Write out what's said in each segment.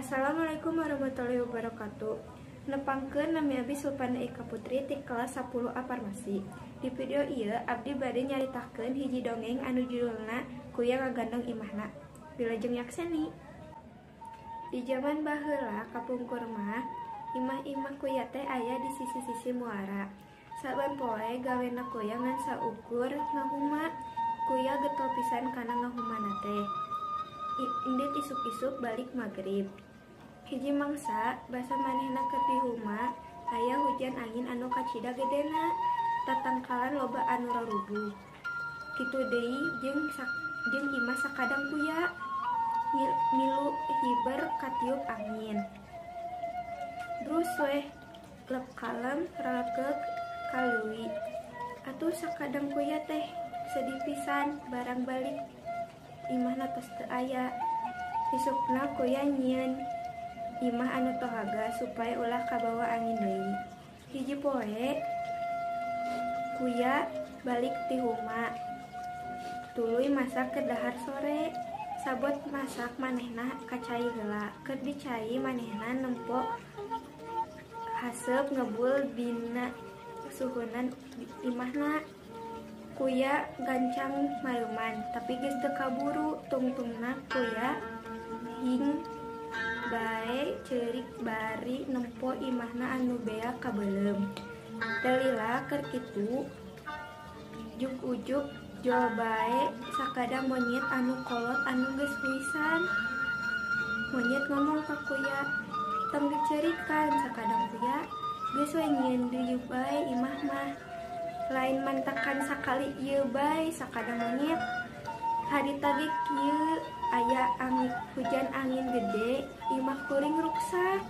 Assalamualaikum warahmatullahi wabarakatuh. Nepangkeun nami abi Sulpana Eka Putri ti kelas 10 A Farmasi. Di video ieu abdi bade nyaritakeun hiji dongeng anu judulna Kuya Ngagandong Imahna. Wilujeng nyakseni. Di jaman baheula kapungkur mah imah-imah kuya teh aya di sisi-sisi muara. Saban poe gawena kuya ngan saukur ngahuma. Kuya getol pisan kana ngahumana teh. Indit isuk-isuk balik magrib. Hiji mangsa basa manehna keur di huma aya hujan angin anu kacida gedena, tatangkalan loba anu rarubuh. Kitu deui jeung imah sakadang kuya milu hiber katiup angin. Brus weh lep kalem ralekeuk ka leuwi. Atuh sakadang kuya teh sedih pisan barang balik imahna tos teu aya. Isukna kuya nyieun imah anu tohaga supaya ulah kabawa angin deui. Hiji poe kuya balik ti huma tuluy masak keur dahar sore. Sabot masak manehna ka cai heula. Keur di cai manehna nempo haseup ngebul dina suhunan imahna. Kuya gancang mareuman tapi geus teu kaburu. Tungtungna kuya hing bae ceurik bari nempo imahna anu bea kabeuleum. Teu lila keur kitu juk-ujuk jol bae sakadang monyet anu kolot anu geus huisan. Monyet ngomong ka kuya, "Tong diceurikan sakadang kuya, geus we nyieun deui bae imah mah. Lain mantakan sakali ieu bae sakadang monyet. Harita ge kieu aya angin hujan angin gede, imah kuring ruksak.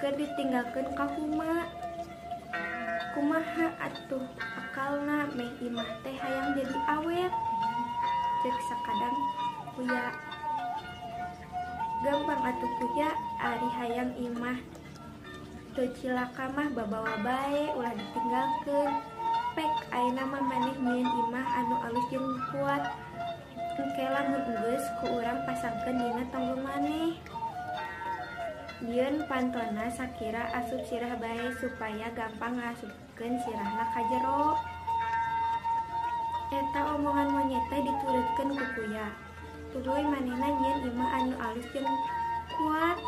Keur ditinggalkeun ka huma. Kumaha atuh akalna meh imah teh hayang jadi awet?" Ceuk sakadang kuya. "Gampang atuh kuya, ari hayang imah teu cilaka mah babawa bae ulah ditinggalkeun. Pek ayeuna mah maneh nyieun imah anu alus jeung kuat. Engke lamun geus ku urang pasangkeun dina tonggong maneh. Nyieun pantona sakira asup sirah bae supaya gampang ngasupkeun sirahna ka jero." Eta omongan monyet teh diturutkeun ku kuya. Tuluy manehna nyieun imah anu alus jeung kuat.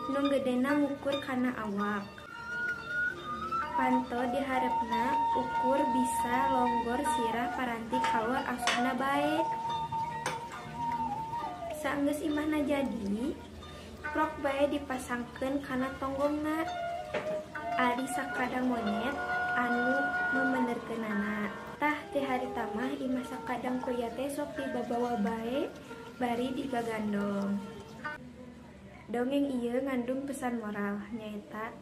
Nu gedena ngukur kana awak. Panto diharepna ukur bisa longgor sirah paranti kaluar asupna bae. Saenggeus imahna jadi, prok bae dipasangkeun kana tonggongna. Ari sakadang monyet anu memenerkeunana. Tah ti harita mah imah sakadang kuya teh sok dibabawa bae bari digagandong. Dongeng ieu ngandung pesan moral nyaeta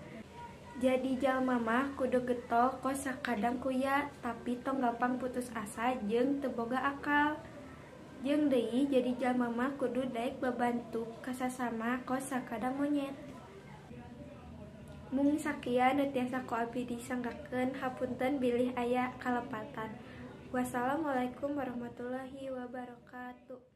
jadi jalma mah kudu getol kos sakadang kuya tapi tong gampang putus asa jeung teu boga akal. Jeung deui jadi jalma mah kudu daek babantu ka sasama kos sakadang monyet. Mung sakian nu tiasa ku abdi disanggakeun, hapunten bilih aya kalepatan. Wassalamualaikum warahmatullahi wabarakatuh.